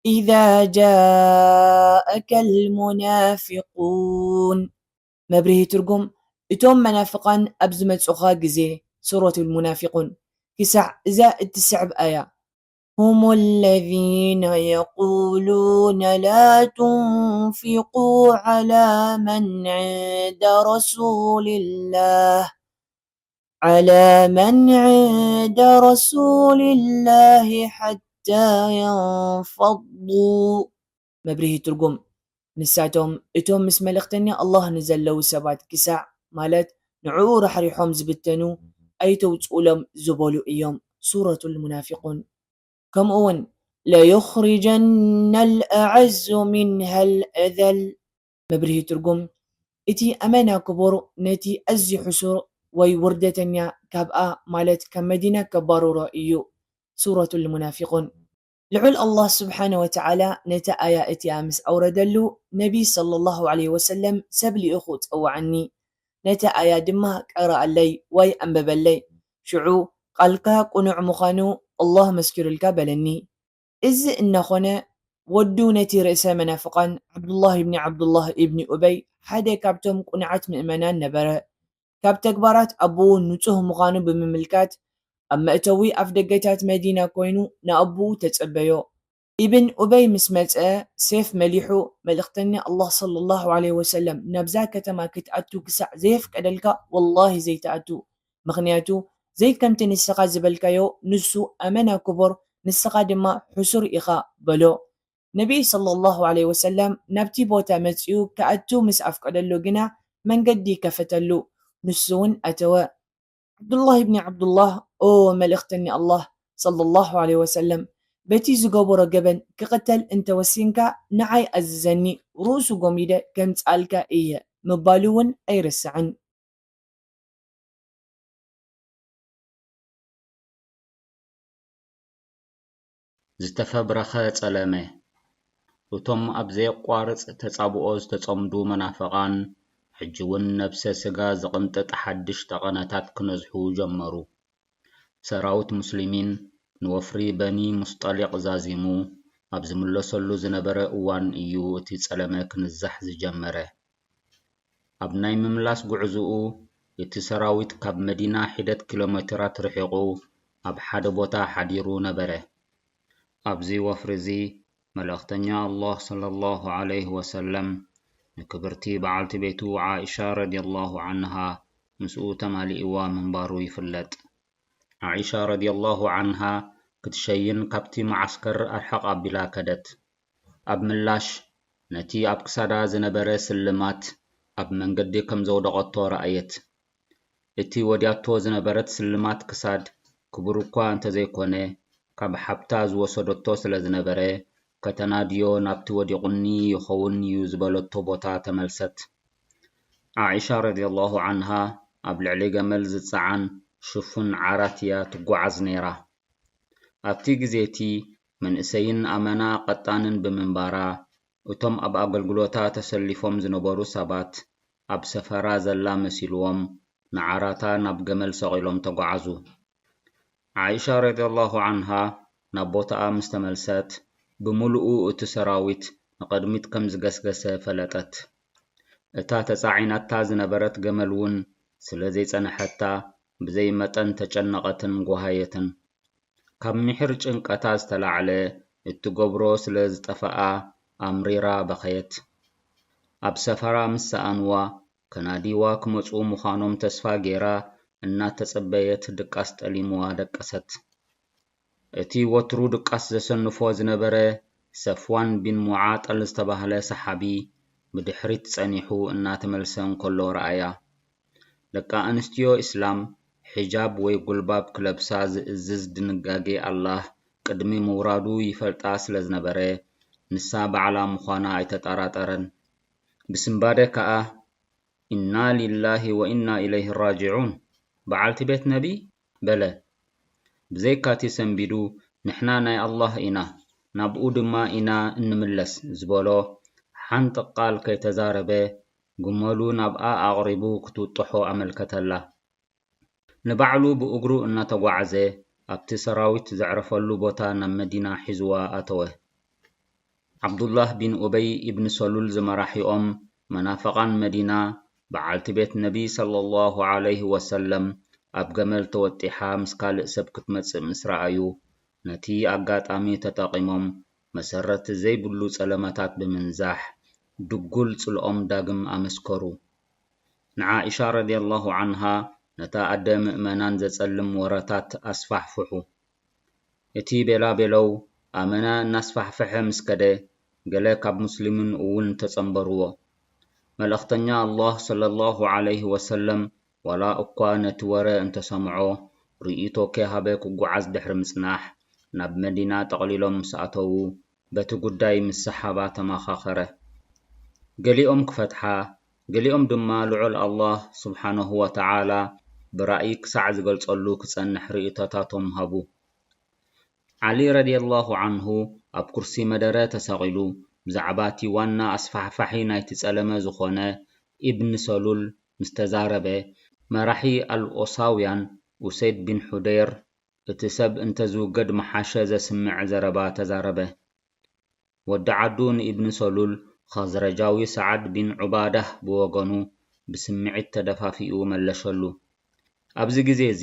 إذا جاءك المنافقون መብርሂ ትርጉም፣ እቶም መናፍቓን ኣብ ዝመጹኻ ግዜ፣ ሱረቱል ሙናፊቁን፣ ክሳዕ እዛ እትስዕብ ኣያ፣ هم الذين يقولون لا تنفقوا على من عند رسول الله على من عند رسول الله حتى ينفضوا መብርሂ ትርጉም፣ ንሳቶም እቶም ምስ መልእኽተኛ ኣላህ ንዘለዉ ሰባት ክሳዕ፣ ማለት ንዕኡ ራሕሪሖም ዝብተኑ፣ ኣይተውፅኡሎም ዝበሉ እዮም። ሱረቱል ሙናፊቁን። ከምኡ እውን ለዩኽሪጀነ ልአዐዙ ሚንሃ ልአዘል መብርሂ ትርጉም፣ እቲ ኣመና ክቡር ነቲ ኣዝዩ ሕሱር ወይ ውርደተኛ ካብኣ፣ ማለት ካብ መዲና ከባርሮ እዩ። ሱረቱል ሙናፊቁን። ልዑል ኣላህ ስብሓነ ወተዓላ ነታ ኣያ እቲኣ ምስ ኣውረደሉ፣ ነቢ ሰለላሁ ዐለይሂ ወሰለም ሰብ ልኢኹ ጸውዓኒ፣ ነታ ኣያ ድማ ቀረኣለይ ወይ ኣንበበለይ። ሽዑ ቃልካ ቅኑዕ ምዃኑ ኣላህ መስኪሩልካ በለኒ። እዚ እናኾነ፣ ወዱ ነቲ ርእሰ መናፍቓን ዓብዱላህ ኢብኒ ዓብዱላህ ኢብኒ ኡበይ ሓደ ካብቶም ቅኑዓት ምእመናን ነበረ። ካብ ተግባራት ኣቦኡ ንጹህ ምዃኑ ብምምልካት፣ ኣብ መእተዊ ኣፍደገታት መዲና ኮይኑ ንኣቦኡ ተጸበዮ። ኢብን ኡበይ ምስ መጸ፣ ሴፍ መሊሑ፣ መልእኽተኛ ኣላህ ሰለላሁ ዐለይሂ ወሰለም ናብዛ ከተማ ክትኣቱ ክሳዕ ዘየፍቀደልካ፣ ወላሂ ዘይትኣቱ። ምኽንያቱ፣ ዘይከምቲ ንስኻ ዝበልካዮ፣ ንሱ ኣመና ክቡር፣ ንስኻ ድማ ሕሱር ኢኻ፣ በሎ። ነቢይ ሰለላሁ ዐለይሂ ወሰለም ናብቲ ቦታ መጺኡ ክኣቱ ምስ ኣፍቀደሉ ግና፣ መንገዲ ከፈተሉ። ንሱ እውን ኣተወ። ዓብዱላህ ኢብኒ ዓብዱላህ፣ ኦ መልእኽተኛ ኣላህ ሰለላሁ ዐለይሂ ወሰለም፣ በቲ ዝገበሮ ገበን ክቕተል እንተወሲንካ ንዓይ ኣዝዘኒ፣ ርእሱ ጎሚደ ከምጽኣልካ እየ ምባሉ እውን ኣይርስዕን። ዝተፈብረኸ ጸለመ። እቶም ኣብ ዘየቋርጽ ተጻብኦ ዝተጸምዱ መናፍቓን፣ ሕጂ እውን ነብሰ ስጋ ዝቕንጥጥ ሓድሽ ጠቐነታት ክነዝሑ ጀመሩ። ሰራዊት ሙስሊሚን ንወፍሪ በኒ ሙስጠሊቕ ዛዚሙ ኣብ ዝምለሰሉ ዝነበረ እዋን እዩ እቲ ጸለመ ክንዛሕ ዝጀመረ። ኣብ ናይ ምምላስ ጉዕዞኡ፣ እቲ ሰራዊት ካብ መዲና ሒደት ኪሎ ሜትራት ርሒቑ ኣብ ሓደ ቦታ ሓዲሩ ነበረ። ኣብዚ ወፍሪ እዚ፣ መልእኽተኛ ኣላህ ሰለላሁ ዐለይሂ ወሰለም ንክብርቲ በዓልቲ ቤቱ ዓኢሻ ረዲየላሁ ዐንሃ ምስኡ ተማሊእዋ ምንባሩ ይፍለጥ። ዓኢሻ ረዲየላሁ ዐንሃ ክትሸይን ካብቲ መዓስከር ኣርሕቕ ኣቢላ ከደት። ኣብ ምላሽ፣ ነቲ ኣብ ክሳዳ ዝነበረ ስልማት ኣብ መንገዲ ከም ዘውደቐቶ ረኣየት። እቲ ወዲያቶ ዝነበረት ስልማት ክሳድ ክቡር እኳ እንተዘይኮነ፣ ካብ ሓብታ ዝወሰደቶ ስለ ዝነበረ፣ ከተናድዮ ናብቲ ወዲቑኒ ይኸውን እዩ ዝበለቶ ቦታ ተመልሰት። ዓኢሻ ረዲየላሁ ዐንሃ ኣብ ልዕሊ ገመል ዝጸዓን ሽፉን ዓራት እያ ትጓዓዝ ነይራ። ኣብቲ ግዜ እቲ መንእሰይን ኣመና ቀጣንን ብምንባራ፣ እቶም ኣብ ኣገልግሎታ ተሰሊፎም ዝነበሩ ሰባት ኣብ ሰፈራ ዘላ መሲልዎም ንዓራታ ናብ ገመል ሰቒሎም ተጓዓዙ። ዓኢሻ ረዲየላሁ ዐንሃ ናብ ቦታኣ ምስ ተመልሰት፣ ብምሉኡ እቲ ሰራዊት ንቕድሚት ከም ዝገስገሰ ፈለጠት። እታ ተጻዒናታ ዝነበረት ገመል እውን ስለ ዘይጸንሐታ፣ ብዘይ መጠን ተጨነቐትን ጓሃየትን። ካብ ምሒር ጭንቀታ ዝተላዕለ እትገብሮ ስለ ዝጠፈኣ ኣምሪራ በኸየት። ኣብ ሰፈራ ምስ ሰኣንዋ፣ ከናዲዋ ክመጽኡ ምዃኖም ተስፋ ገይራ እናተጸበየት ድቃስ ጠሊምዋ ደቀሰት። እቲ ወትሩ ድቃስ ዘሰንፎ ዝነበረ ሰፍዋን ቢን ሙዓጠል ዝተባህለ ሰሓቢ ብድሕሪት ጸኒሑ እናተመልሰ እንከሎ ረኣያ። ደቂ ኣንስትዮ ኢስላም ሒጃብ ወይ ጉልባብ ክለብሳ ዝእዝዝ ድንጋጌ ኣላህ ቅድሚ ምውራዱ ይፈልጣ ስለ ዝነበረ፣ ንሳ ባዕላ ምዃና ኣይተጠራጠረን። ብስንባደ ከኣ፣ "ኢና ሊላሂ ወኢና ኢለይሂ ራጅዑን፣ በዓልቲ ቤት ነቢ?" በለ። ብዘይካቲ ሰንቢዱ፣ "ንሕና ናይ ኣላህ ኢና፣ ናብኡ ድማ ኢና እንምለስ" ዝበሎ ሓንቲ ቃል ከይተዛረበ፣ ግመሉ ናብኣ ኣቕሪቡ ክትውጥሖ ኣመልከተላ። ንባዕሉ ብእግሩ እናተጓዓዘ፣ ኣብቲ ሰራዊት ዘዕረፈሉ ቦታ ናብ መዲና ሒዝዋ ኣተወ። ዓብዱላህ ቢን ኡበይ ኢብን ሰሉል ዝመራሒኦም መናፍቓን መዲና፣ በዓልቲ ቤት ነቢ ሰለላሁ ዐለይሂ ወሰለም ኣብ ገመል ተወጢሓ ምስ ካልእ ሰብ ክትመጽእ ምስ ረኣዩ፣ ነቲ ኣጋጣሚ ተጠቒሞም መሰረት ዘይብሉ ጸለመታት ብምንዛሕ፣ ድጉል ጽልኦም ዳግም ኣመስከሩ። ንዓኢሻ ረዲየላሁ ዐንሃ ነታ ኣደ ምእመናን ዘጸልም ወረታት ኣስፋሕፍሑ። እቲ ቤላቤለው ኣመና እናስፋሕፈሐ ምስ ከደ፣ ገለ ካብ ሙስሊምን እውን ተጸንበርዎ። መልእኽተኛ ኣላህ ሰለላሁ ዐለይሂ ወሰለም ዋላ እኳ ነቲ ወረ እንተሰምዖ፣ ርእይቶ ከይሃበ ክጓዓዝ ድሕሪ ምጽናሕ፣ ናብ መዲና ጠቕሊሎም ምስ ኣተዉ፣ በቲ ጉዳይ ምስ ሰሓባ ተመኻኸረ። ገሊኦም ክፈትሓ፣ ገሊኦም ድማ ልዑል ኣላህ ስብሓነሁ ወተዓላ ብራእይ ክሳዕ ዝገልጸሉ ክጸንሕ ርእይቶታቶም ሃቡ። ዓሊ ረዲየላሁ ዐንሁ ኣብ ኩርሲ መደረ ተሰቒሉ፣ ብዛዕባ እቲ ዋና ኣስፋሕፋሒ ናይቲ ጸለመ ዝኾነ ኢብን ሰሉል ምስ ተዛረበ፣ መራሒ ኣልኦሳውያን ኡሰይድ ቢን ሑደይር፣ "እቲ ሰብ እንተዝውገድ ምሓሸ" ዘስምዕ ዘረባ ተዛረበ። ወዲ ዓዱ ንኢብን ሰሉል፣ ኸዝረጃዊ ሰዓድ ቢን ዑባዳህ ብወገኑ ብስምዒት ተደፋፊኡ መለሸሉ። ኣብዚ ግዜ እዚ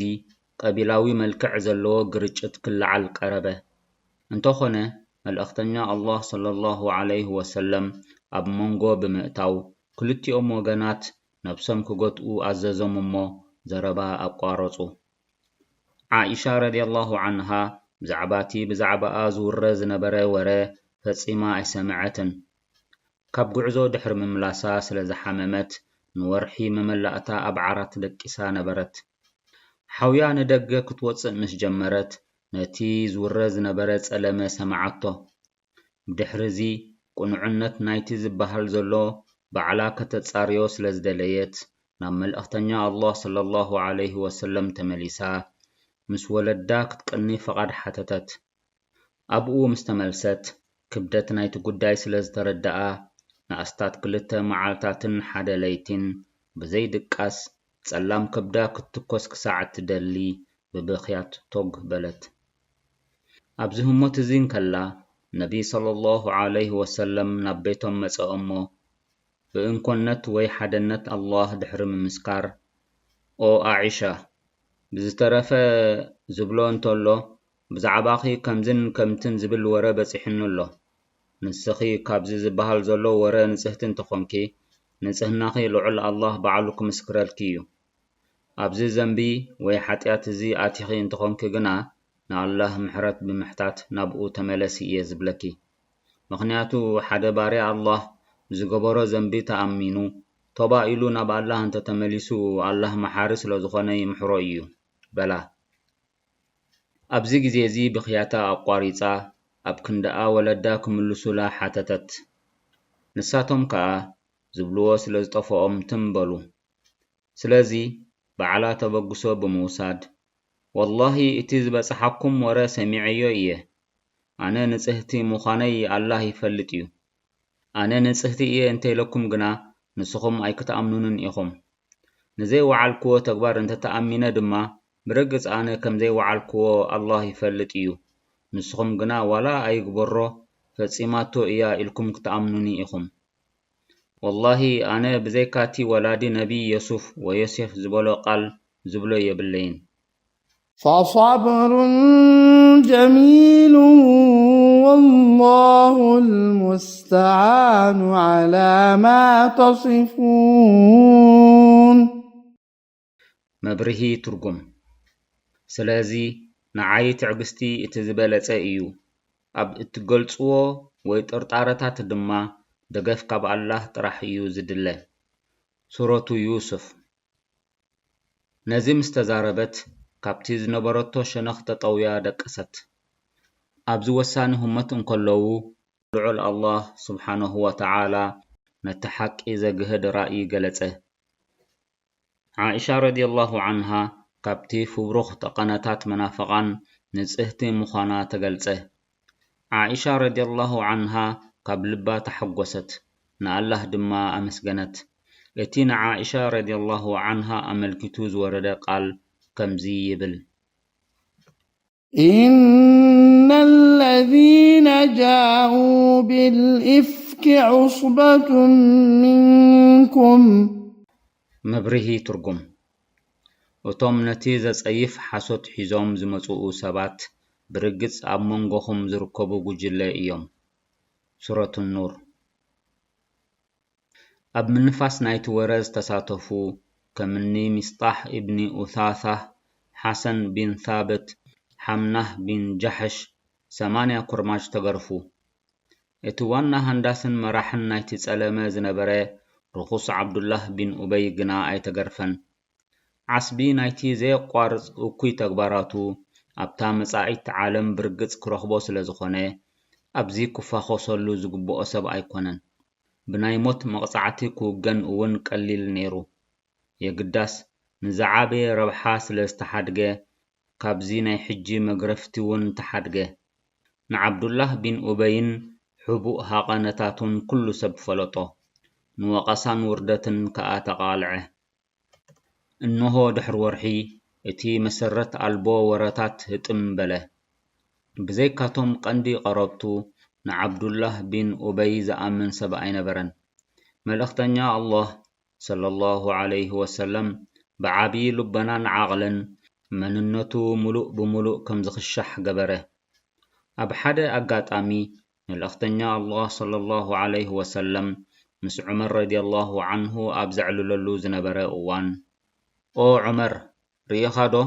ቀቢላዊ መልክዕ ዘለዎ ግርጭት ክለዓል ቀረበ። እንተኾነ፣ መልእኽተኛ ኣላህ ሰለላሁ ዐለይሂ ወሰለም ኣብ መንጎ ብምእታው፣ ክልቲኦም ወገናት ነብሶም ክገትኡ ኣዘዞም እሞ ዘረባ ኣቋረጹ። ዓኢሻ ረዲየላሁ ዐንሃ ብዛዕባ እቲ ብዛዕባኣ ዝውረ ዝነበረ ወረ ፈጺማ ኣይሰምዐትን። ካብ ጉዕዞ ድሕሪ ምምላሳ ስለ ዝሓመመት፣ ንወርሒ መመላእታ ኣብ ዓራት ደቂሳ ነበረት። ሓውያ ንደገ ክትወጽእ ምስ ጀመረት፣ ነቲ ዝውረ ዝነበረ ጸለመ ሰምዓቶ። ብድሕሪ እዚ፣ ቅኑዕነት ናይቲ ዝበሃል ዘሎ ባዕላ ከተጻርዮ ስለ ዝደለየት፣ ናብ መልእኽተኛ ኣላህ ሰለላሁ ዐለይሂ ወሰለም ተመሊሳ፣ ምስ ወለዳ ክትቀኒ ፍቓድ ሓተተት። ኣብኡ ምስ ተመልሰት፣ ክብደት ናይቲ ጉዳይ ስለ ዝተረድኣ፣ ንኣስታት ክልተ መዓልታትን ሓደ ለይቲን ብዘይ ድቃስ፣ ጸላም ከብዳ ክትትኮስ ክሳዕ እትደሊ፣ ብብኽያት ቶግ በለት። ኣብዚ ህሞት እዚ እንከላ፣ ነቢ ሰለላሁ ዐለይሂ ወሰለም ናብ ቤቶም መጸ እሞ፣ ብእንኮነት ወይ ሓደነት ኣላህ ድሕሪ ምምስካር፣ "ኦ ዓኢሻ፣ ብዝተረፈ ዝብሎ እንተሎ፣ ብዛዕባኺ ከምዝን ከምትን ዝብል ወረ በጺሑኒ ኣሎ። ንስኺ ካብዚ ዝበሃል ዘሎ ወረ ንጽህቲ እንተኾንኪ፣ ንጽህናኺ ልዑል ኣላህ ባዕሉ ክምስክረልኪ እዩ። ኣብዚ ዘንቢ ወይ ሓጢኣት እዚ ኣቲኺ እንተኾንኪ ግና፣ ንኣላህ ምሕረት ብምሕታት ናብኡ ተመለሲ እየ ዝብለኪ። ምኽንያቱ፣ ሓደ ባርያ ኣላህ ብዝገበሮ ዘንቢ ተኣሚኑ፣ ቶባ ኢሉ ናብ ኣላህ እንተተመሊሱ፣ ኣላህ መሓሪ ስለ ዝኾነ ይምሕሮ እዩ" በላ። ኣብዚ ግዜ እዚ ብኽያታ ኣቋሪጻ፣ ኣብ ክንድኣ ወለዳ ክምልሱላ ሓተተት። ንሳቶም ከኣ ዝብልዎ ስለ ዝጠፍኦም ትም በሉ። ስለዚ፣ ባዕላ ተበግሶ ብምውሳድ፣ "ወላሂ፣ እቲ ዝበጽሓኩም ወረ ሰሚዐዮ እየ። ኣነ ንጽህቲ ምዃነይ ኣላህ ይፈልጥ እዩ። ኣነ ንጽህቲ እየ እንተ ኢለኩም ግና፣ ንስኹም ኣይክትኣምኑንን ኢኹም። ንዘይወዓልክዎ ተግባር እንተ ተኣሚነ ድማ፣ ብርግጽ ኣነ ከም ዘይወዓልክዎ ኣላህ ይፈልጥ እዩ። ንስኹም ግና ዋላ ኣይግበሮ፣ ፈጺማቶ እያ ኢልኩም ክትኣምኑኒ ኢኹም። ወላሂ፣ ኣነ ብዘይካቲ ወላዲ ነቢ የሱፍ ወዮሴፍ ዝበሎ ቃል ዝብሎ የብለይን." فصبر جميل والله المستعان على ما تصفون. መብርሂ ትርጉም። ስለዚ ንዓይ ትዕግስቲ እቲ ዝበለጸ እዩ። ኣብ እትገልጽዎ ወይ ጥርጣረታት ድማ ደገፍ ካብ ኣላህ ጥራሕ እዩ ዝድለ። ሱረቱ ዩሱፍ። ነዚ ምስ ተዛረበት፣ ካብቲ ዝነበረቶ ሸነኽ ተጠውያ ደቀሰት። ኣብዚ ወሳኒ ህሞት እንከለዉ፣ ልዑል ኣላህ ስብሓነሁ ወተዓላ ነቲ ሓቂ ዘግህድ ራእይ ገለጸ። ዓኢሻ ረዲየላሁ ዓንሃ ካብቲ ፍብሩኽ ጠቐነታት መናፍቓን ንጽህቲ ምዃና ተገልጸ። ዓኢሻ ረዲየላሁ ዓንሃ ካብ ልባ ተሓጎሰት፣ ንኣላህ ድማ ኣመስገነት። እቲ ንዓኢሻ ረዲየላሁ ዓንሃ ኣመልኪቱ ዝወረደ ቃል ከምዚ ይብል። إن الذين جاءوا بالإفك عصبة منكم መብርሂ ትርጉም። እቶም ነቲ ዘጸይፍ ሓሶት ሒዞም ዝመጽኡ ሰባት ብርግጽ ኣብ መንጎኹም ዝርከቡ ጉጅለ እዮም። ሱረቱ ኑር። ኣብ ምንፋስ ናይቲ ወረ ዝተሳተፉ ከምኒ ሚስጣሕ ኢብኒ ኡሳሳህ፣ ሓሰን ቢን ሳብት፣ ሓምናህ ቢን ጃሕሽ ሰማንያ ኩርማጅ ተገርፉ። እቲ ዋና ሃንዳስን መራሕን ናይቲ ጸለመ ዝነበረ ርኹስ ዓብዱላህ ቢን ኡበይ ግና ኣይተገርፈን። ዓስቢ ናይቲ ዘየቋርጽ እኩይ ተግባራቱ ኣብታ መጻኢት ዓለም ብርግጽ ክረኽቦ ስለ ዝኾነ ኣብዚ ክፋኾሰሉ ዝግብኦ ሰብ ኣይኮነን። ብናይ ሞት መቕጻዕቲ ክውገን እውን ቀሊል ነይሩ። የግዳስ ንዝዓበየ ረብሓ ስለ ዝተሓድገ ካብዚ ናይ ሕጂ መግረፍቲውን ተሓድገ። ንዓብዱላህ ቢን ኡበይን ሕቡእ ሃቐነታቱን ኩሉ ሰብ ፈለጦ። ንወቐሳን ውርደትን ከኣ ተቓልዐ። እንሆ ድሕሪ ወርሒ እቲ መሰረት ኣልቦ ወረታት ህጥም በለ። ብዘይካቶም ቀንዲ ቀረብቱ ንዓብዱላህ ቢን ኡበይ ዝኣምን ሰብ ኣይነበረን። መልእኽተኛ ኣላህ ሰለላሁ ዓለይሂ ወሰለም ብዓብዪ ልቦናን ዓቕልን መንነቱ ምሉእ ብምሉእ ከም ዝኽሻሕ ገበረ። ኣብ ሓደ ኣጋጣሚ መልእኽተኛ ኣላህ ሰለላሁ ዓለይሂ ወሰለም ምስ ዑመር ረዲየላሁ ዓንሁ ኣብ ዘዕልለሉ ዝነበረ እዋን፣ ኦ ዑመር፣ ርኢኻ ዶ?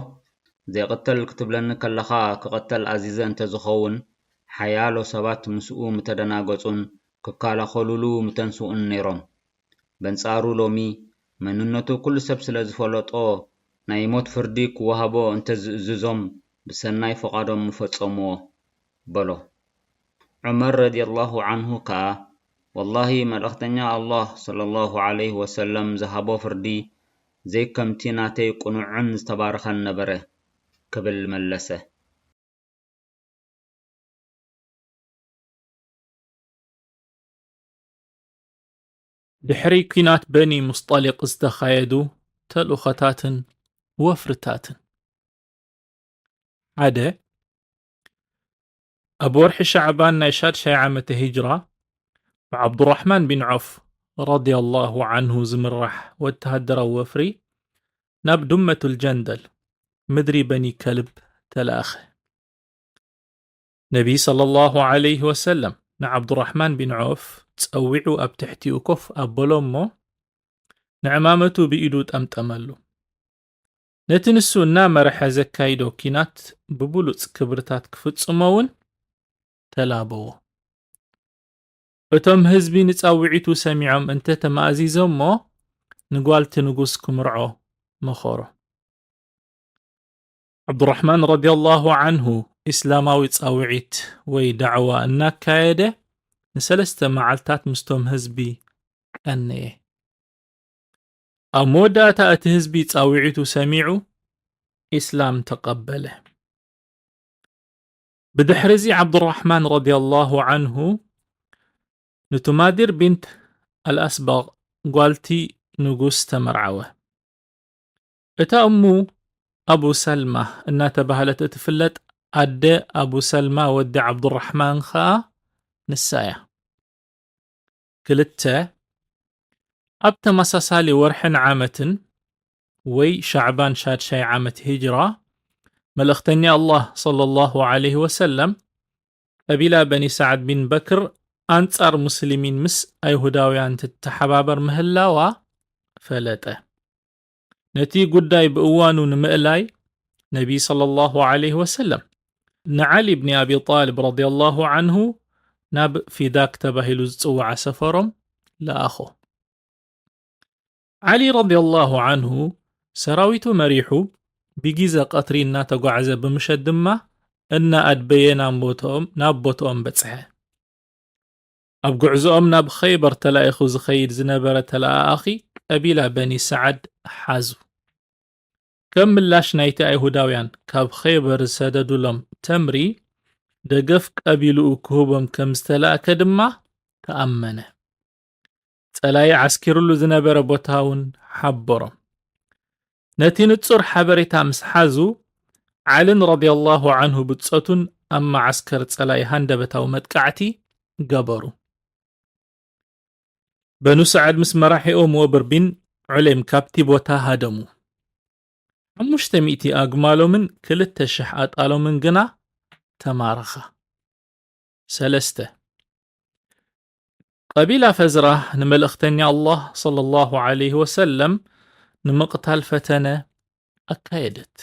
ዘይቕተል ክትብለኒ ከለኻ ክቕተል ኣዚዘ እንተዝኸውን ሓያሎ ሰባት ምስኡ ምተደናገጹን ክከላኸሉሉ ምተንስኡን ነይሮም። በንጻሩ ሎሚ መንነቱ ኩሉ ሰብ ስለ ዝፈለጦ ናይ ሞት ፍርዲ ክወሃቦ እንተዝእዝዞም ብሰናይ ፍቓዶም ምፈጸምዎ በሎ። ዑመር ረዲየላሁ ዓንሁ ከኣ ወላሂ መልእኽተኛ ኣላህ ሰለላሁ ዓለይሂ ወሰለም ዝሃቦ ፍርዲ ዘይከምቲ ናተይ ቅኑዕን ዝተባረኸን ነበረ ክብል መለሰ። ድሕሪ ኲናት በኒ ሙስጠሊቕ ዝተኻየዱ ተልእኾታትን ወፍርታትን። ሓደ፣ ኣብ ወርሒ ሻዕባን ናይ ሻድሻይ ዓመተ ሂጅራ ብዓብዱራሕማን ቢን ዖፍ ረዲየላሁ ዓንሁ ዝምራሕ ወተሃደራዊ ወፍሪ ናብ ዱመቱል ጀንደል፣ ምድሪ በኒ ከልብ፣ ተላእኸ። ነቢ ሰለላሁ ዓለይሂ ወሰለም ንዓብዱራሕማን ቢን ዖፍ ጸዊዑ ኣብ ትሕቲኡ ኮፍ ኣበሎ እሞ ንዕማመቱ ብኢዱ ጠምጠመሉ። ነቲ ንሱ እናመርሐ ዘካይዶ ኪናት ብብሉጽ ክብርታት ክፍጽሞ እውን ተላበዎ። እቶም ህዝቢ ንጻውዒቱ ሰሚዖም እንተ ተማእዚዞሞ ንጓልቲ ንጉስ ክምርዖ መኸሮ። ዓብዱራሕማን ረዲየላሁ ዓንሁ ኢስላማዊ ጻውዒት ወይ ዳዕዋ እናካየደ ንሰለስተ መዓልታት ምስቶም ህዝቢ ቀነየ። ኣብ መወዳእታ እቲ ህዝቢ ጻውዒቱ ሰሚዑ ኢስላም ተቐበለ። ብድሕርዚ ዓብዱራሕማን ረዲየላሁ ዓንሁ ንቱማዲር ቢንት ኣልኣስባቕ ጓልቲ ንጉስ ተመርዓወ። እታ እሙ ኣቡ ሰልማ እናተባህለት እትፍለጥ ኣደ ኣቡ ሰልማ ወዲ ዓብዱራሕማን ኸኣ ንሳ እያ። ክልተ፣ ኣብ ተመሳሳሊ ወርሕን ዓመትን ወይ ሻዕባን ሻድሻይ ዓመት ሂጅራ መልእኽተኛ ኣላህ ሰለላሁ ዓለይሂ ወሰለም ቀቢላ በኒ ሰዓድ ቢን በክር ኣንጻር ሙስሊሚን ምስ ኣይሁዳውያን ትተሓባበር ምህላዋ ፈለጠ። ነቲ ጉዳይ ብእዋኑ ንምእላይ ነቢ ሰለላሁ ዓለይሂ ወሰለም ንዓሊ ብኒ ኣቢ ጣልብ ረዲየላሁ ዓንሁ ናብ ፊዳክ ተባሂሉ ዝጽዋዓ ሰፈሮም ለኣኾ። ዓሊ ረዲየላሁ ዓንሁ ሰራዊቱ መሪሑ ብጊዘ ቀትሪ እናተጓዕዘ ብምሸት ድማ እናኣድበየ ናብ ቦትኦም በጽሐ። ኣብ ጉዕዞኦም ናብ ኸይበር ተላኢኹ ዝኸይድ ዝነበረ ተለኣኣኺ ቀቢላ በኒ ሰዓድ ሓዙ። ከም ምላሽ ናይቲ ኣይሁዳውያን ካብ ኸይበር ዝሰደዱሎም ተምሪ ደገፍ ቀቢልኡ ክህቦም ከም ዝተላእከ ድማ ተኣመነ። ጸላኢ ዓስኪሩሉ ዝነበረ ቦታ እውን ሓበሮም። ነቲ ንጹር ሓበሬታ ምስ ሓዙ፣ ዓልን ረዲየላሁ ዐንሁ ብጾቱን ኣብ መዓስከር ጸላኢ ሃንደበታዊ መጥቃዕቲ ገበሩ። በኑ ሰዓድ ምስ መራሒኦም ወብር ቢን ዑሌም ካብቲ ቦታ ሃደሙ። ሓሙሽተ ሚእቲ ኣግማሎምን ክልተ ሽሕ ኣጣሎምን ግና ተማረኻ። ሰለስተ። ቀቢላ ፈዝራ ንመልእኽተኛ ኣላህ ሰለላሁ ዐለይሂ ወሰለም ንምቕታል ፈተነ ኣካየደት።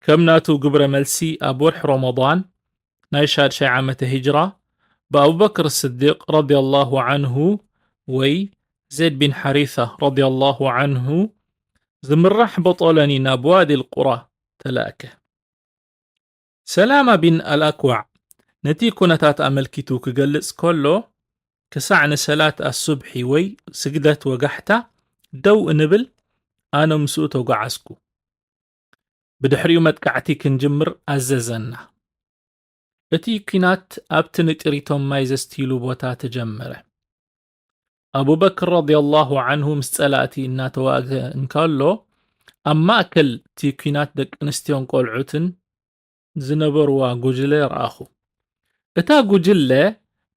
ከም ናቱ ግብረ መልሲ ኣብ ወርሒ ረመዳን ናይ ሻድሻይ ዓመተ ሂጅራ ብኣቡበክር ስዲቅ ረዲየላሁ ዐንሁ ወይ ዜድ ቢን ሓሪሳ ረዲየላሁ ዐንሁ ዝምራሕ በጦለኒ ናብ ዋዲ ልቁራ ተላእከ። ሰላማ ቢን ኣልኣክዋዕ ነቲ ኩነታት ኣመልኪቱ ክገልጽ ከሎ፣ ክሳዕ ንሰላት ኣሱብሒ ወይ ስግደት ወጋሕታ ደው እንብል ኣነ ምስኡ ተጓዓዝኩ። ብድሕሪኡ መጥቃዕቲ ክንጅምር ኣዘዘና። እቲ ኲናት ኣብቲ ንጥሪቶም ማይ ዘስትይሉ ቦታ ተጀመረ። ኣቡበክር ረዲየላሁ ዐንሁ ምስ ጸላእቲ እናተዋግሀ እንከሎ፣ ኣብ ማእከል እቲ ኲናት ደቂ ኣንስትዮን ቆልዑትን ዝነበርዋ ጉጅለ ረኣኹ። እታ ጉጅለ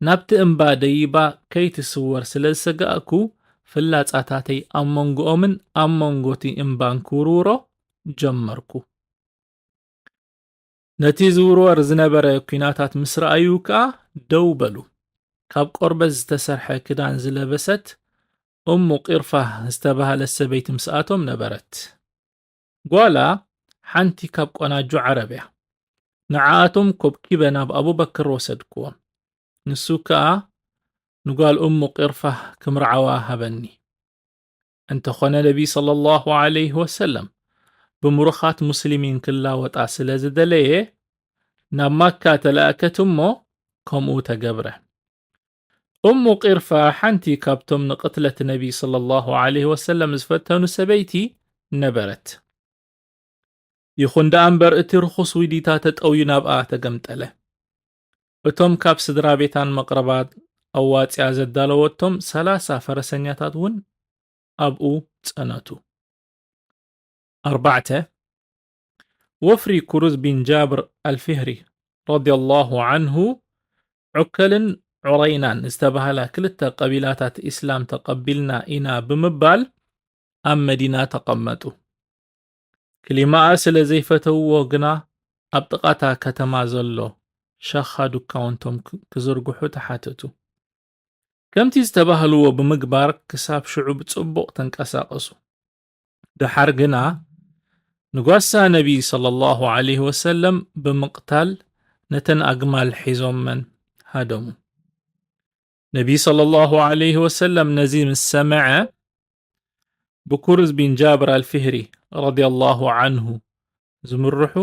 ናብቲ እምባ ደይባ ከይትስወር ስለ ዝሰጋእኩ፣ ፍላጻታተይ ኣብ መንጎኦምን ኣብ መንጎቲ እምባን ክውርውሮ ጀመርኩ። ነቲ ዝውርወር ዝነበረ ኲናታት ምስ ረኣዩ ከኣ ደው በሉ። ካብ ቆርበት ዝተሰርሐ ክዳን ዝለበሰት እሙ ቂርፋህ ዝተባህለት ሰበይቲ ምስኣቶም ነበረት። ጓላ ሓንቲ ካብ ቆናጁ ዓረብ እያ። ንዓኣቶም ኮብኪበ ናብ ኣቡበክር ወሰድክዎም። ንሱ ከኣ ንጓል እሙ ቂርፋህ ክምርዓዋ ሃበኒ። እንተኾነ ነቢ ሰለላሁ ዐለይሂ ወሰለም ብምሩኻት ሙስሊሚን ክላወጣ ስለ ዝደለየ ናብ ማካ ተላእከት እሞ ከምኡ ተገብረ። እሙ ቂርፋ ሓንቲ ካብቶም ንቕትለት ነቢ ሰለላሁ ዐለይሂ ወሰለም ዝፈተኑ ሰበይቲ ነበረት። ይኹን ደኣ እምበር እቲ ርኹስ ዊዲታ ተጠውዩ ናብኣ ተገምጠለ። እቶም ካብ ስድራ ቤታን መቕረባን ኣዋጺኣ ዘዳለወቶም ሰላሳ ፈረሰኛታት እውን ኣብኡ ጸነቱ። ኣርባዕተ፣ ወፍሪ ኩሩዝ ቢን ጃብር ኣልፊህሪ ረዲየላሁ ዐንሁ፣ ዑከልን ዑረይናን ዝተባህላ ክልተ ቀቢላታት ኢስላም ተቐቢልና ኢና ብምባል ኣብ መዲና ተቐመጡ። ክሊማኣ ስለ ዘይፈተውዎ ግና ኣብ ጥቓታ ከተማ ዘሎ ሸኻ ዱካውንቶም ክ-፣ ክዝርግሑ ተሓተቱ። ከምቲ ዝተባህልዎ ብምግባር ክሳብ ሽዑ ብጽቡቕ ተንቀሳቐሱ። ደሓር ግና ንጓሳ ነቢ ሰለላሁ ዐለይሂ ወሰለም ብምቕታል ነተን ኣግማል ሒዞመን ሃደሙ። ነቢ ሰለላሁ ዐለይሂ ወሰለም ነዚ ምስ ሰምዐ ብኩርዝ ቢን ጃብር ኣልፊህሪ ረዲየላሁ ዐንሁ ዝምርሑ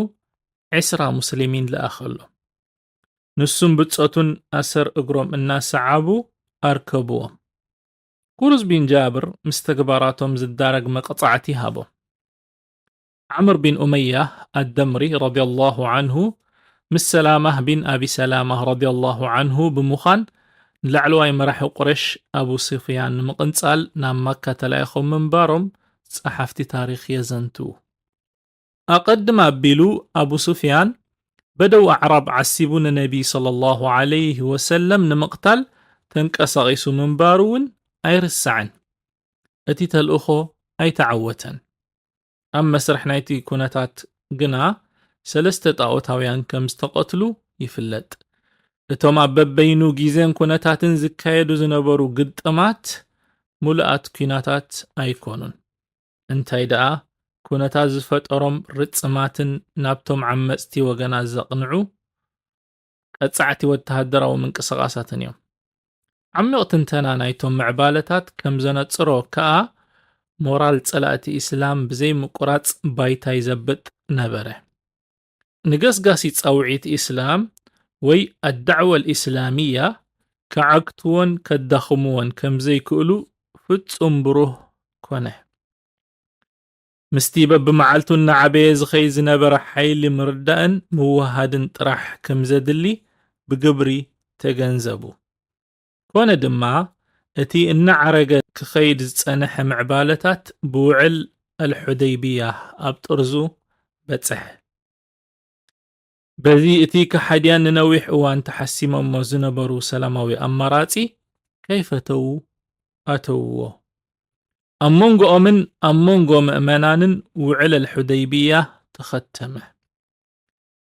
ዕስራ ሙስሊሚን ለኣኸሎም። ንሱን ብጾቱን ኣሰር እግሮም እናሰዓቡ ኣርከብዎም። ኩርዝ ቢን ጃብር ምስ ተግባራቶም ዝዳረግ መቕጻዕቲ ሃቦም። ዓምር ቢን ኡመያ ኣደምሪ ረዲየላሁ ዐንሁ ምስ ሰላማህ ቢን ኣቢ ሰላማህ ረዲየላሁ ዐንሁ ብምዃን ንላዕለዋይ መራሒ ቁረሽ ኣቡ ሱፍያን ንምቕንጻል ናብ ማካ ተላኢኾም ምንባሮም ጸሓፍቲ ታሪኽ የዘንትዉ። ኣቐድም ኣቢሉ ኣቡ ሱፍያን በደው ኣዕራብ ዓሲቡ ንነቢ ሰለላሁ ዐለይሂ ወሰለም ንምቕታል ተንቀሳቒሱ ምንባሩ እውን ኣይርሳዕን። እቲ ተልእኾ ኣይተዓወተን። ኣብ መስርሕ ናይቲ ኩነታት ግና ሰለስተ ጣኦታውያን ከም ዝተቐትሉ ይፍለጥ። እቶም ኣብ በበይኑ ግዜን ኩነታትን ዝካየዱ ዝነበሩ ግጥማት ምሉኣት ኲናታት ኣይኮኑን። እንታይ ደኣ፣ ኩነታት ዝፈጠሮም ርጽማትን ናብቶም ዓመጽቲ ወገናት ዘቕንዑ ቀጻዕቲ ወተሃደራዊ ምንቅስቓሳትን እዮም። ዓሚቕ ትንተና ናይቶም ምዕባለታት ከም ዘነጽሮ ከኣ፣ ሞራል ጸላእቲ ኢስላም ብዘይ ምቁራጽ ባይታ ይዘብጥ ነበረ። ንገስጋሲ ጻውዒት ኢስላም ወይ ኣዳዕወ ኣልኢስላሚያ ክዓግትዎን ከዳኽምዎን ከም ዘይክእሉ ፍጹም ብሩህ ኮነ። ምስቲ በብመዓልቱ እናዓበየ ዝኸይድ ዝነበረ ሓይሊ ምርዳእን ምውሃድን ጥራሕ ከም ዘድሊ ብግብሪ ተገንዘቡ። ኮነ ድማ፣ እቲ እናዓረገ ክኸይድ ዝጸንሐ ምዕባለታት ብውዕል ኣልሑደይብያ ኣብ ጥርዙ በጽሐ። በዚ እቲ ከሓድያን ንነዊሕ እዋን ተሓሲሞሞ ዝነበሩ ሰላማዊ ኣማራጺ ከይፈተዉ ኣተውዎ። ኣብ መንጎኦምን ኣብ መንጎ ምእመናንን ውዕል ኣልሑደይብያ ተኸተመ።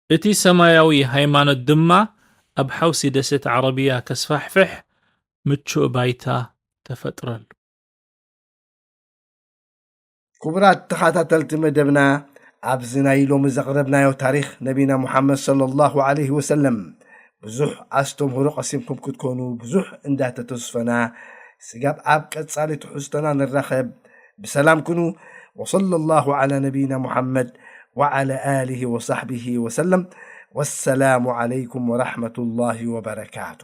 እቲ ሰማያዊ ሃይማኖት ድማ ኣብ ሓውሲ ደሴት ዓረብያ ከስፋሕፍሕ ምቹእ ባይታ ተፈጥረሉ። ክቡራት ተኸታተልቲ መደብና፣ ኣብዚ ናይ ሎሚ ዘቕረብናዮ ታሪኽ ነቢና ሙሓመድ ሰለላሁ ዐለይሂ ወሰለም ብዙሕ ኣስተምህሮ ቀሲምኩም ክትኮኑ ብዙሕ እንዳተተስፈና፣ ስጋብ ኣብ ቀጻሊ ትሕዝቶና ንራኸብ፣ ብሰላም ኩኑ። ወሰለላሁ ዐላ ነቢና ሙሓመድ ወዐላ ኣሊሂ ወሳሕቢሂ ወሰለም። ወሰላሙ ዐለይኩም ወረሕመቱላሂ ወበረካቱ።